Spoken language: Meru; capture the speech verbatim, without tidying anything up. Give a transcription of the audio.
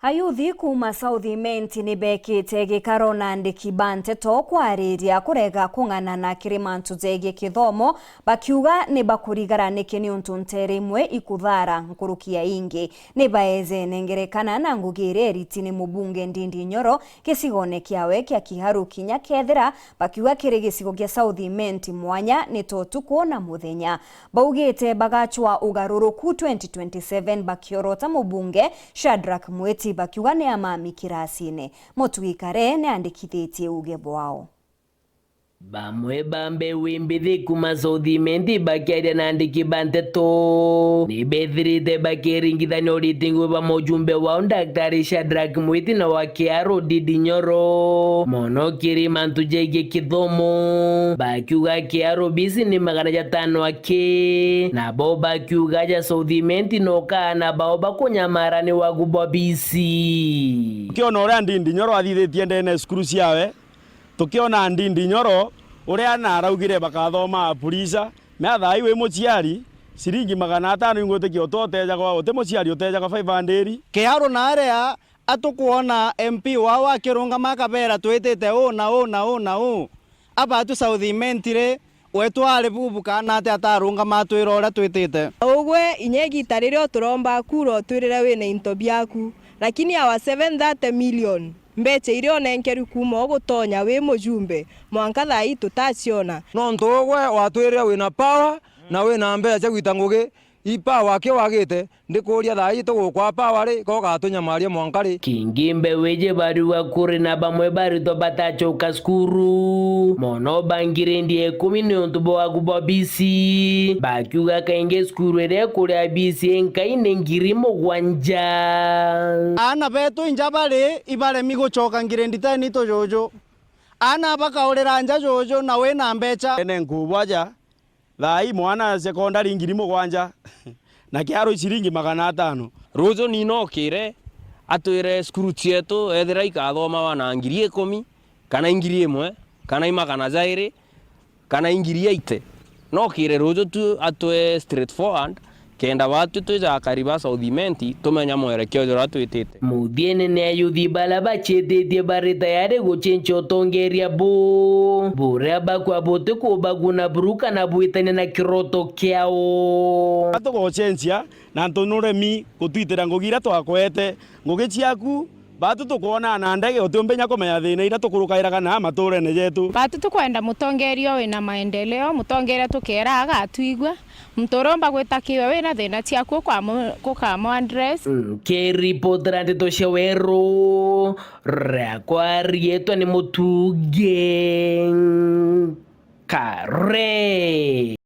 Ayuthi kuuma South Imenti ni beekite gikaro na andiki ba nteto kwariria kurega kung'anana kiri mantu jegie kithomo, bakiuga ni bakurigara niki niuntu nteere imwe ikuthaara nkuruki ya ingi. Ni baejene ngerekana na ngugi iria iriti ni mubunge Ndindi Nyoro gicigone kiawe kia Kiharu kinya kethira bakiuga kiri gicigo gia South Imenti mwanya ni ta utuku na muthenya. Baugite bagachwa ugaruruku twenty twenty-seven bakiorota mubunge Shadrack Mwiti bakiuga ni amami kirasine. Mutugi Kare ni andikithitie uuge bwao. Bamwe ba mbeu imbithi kuuma South Imenti bakiaria na andiki ba nteto ni bethirite bakiringithania uriti ngugi bwa mujumbe wao Daktari Shadrack Mwiti na wa Kiharu Ndindi Nyoro mono kiri mantu jegie kithomo, bakiuga Kiharu bisi ni magana jatano aki, nabo bakiuga ja South Imenti no kaana bao bakunyamara ni wagu bwa bisi. Ukiona uria Ndindi Nyoro athithitie ndene cukuru ciawe, tukiona Ndindi Nyoro uria na araugire bakathoma Apurisa, mea thaa ii wi muciari, ciringi magana atano ingwitikia uti utejaga, uti muciari utejaga five hundred. Kiharu na aria atukwona M P wao akirungama akabeera, "Twitite uu na uu na uu na uu." Abatu South Imenti ri, wetu ari bubu kana ati atarungama atwira uria twitite? Ugwe, inya igita riria uturomba kura utwirire wina into biaku, lakini our seven thirty million mbecha iria unenkerwi kuuma ugutonya wi mujumbe, mwanka thaa ii tutaciona. Nontu ugwe watwirire wina power na wina mbecha cia gwita ngugi, i power aki wagite, ndikuuria thaa ii tugukwa power ri, ka ugatunyamaria mwanka ri? Kingi mbeu iji bariuga kuri na bamwe baritwa batacoka cukuru, mono ba ngiredi ya ikumi niuntu bwa wagu bwa bisi, bakiuga kaingi cukuru iria ikuria bisi inkai ni ngiri mugwanja. Aana betu inja bari ibaremi gucoka ngiredi ten itu juju. Aana bakaurira nja juju na wina mbecha. Ene nkubwaja, thaa ii mwana sekondari ngiri mugwanja na Kiharu i ciringi magana atano. Ruju ni nokire atwire cukuru cietu ethira ikathomawa na ngiri ikumi, kana i ngiri imwe, kana i magana jairi, kana i ngiri eighty. Nokire ruju tu atwe straight forward, kenda batwi twija akari ba South Imenti tumenya mwerekeo juria twitite. Muthiene ni ayuthi baria bacititie bari tayari gucenjia utongeria bu, buria bakwa buti kubaguna buru kana bwitania na kiroto kiao. Tugucenjia na ntu nuremi gutwitira ngugi iria twakwete. Ngugi ciaku, batu tukwona na ndege, utiumbinya kumenya thina iria tukurukairaga na maturene jetu. Batu tukwenda mutongeria wina maendeleo, mutongeria tukeera agatwigua. Muntu uromba gwita kiwe wina thina ciaku ukamu-, ukamu address. Nkiripotera ndeto cia weru, riakwa riitwa ni Mutugi Kare.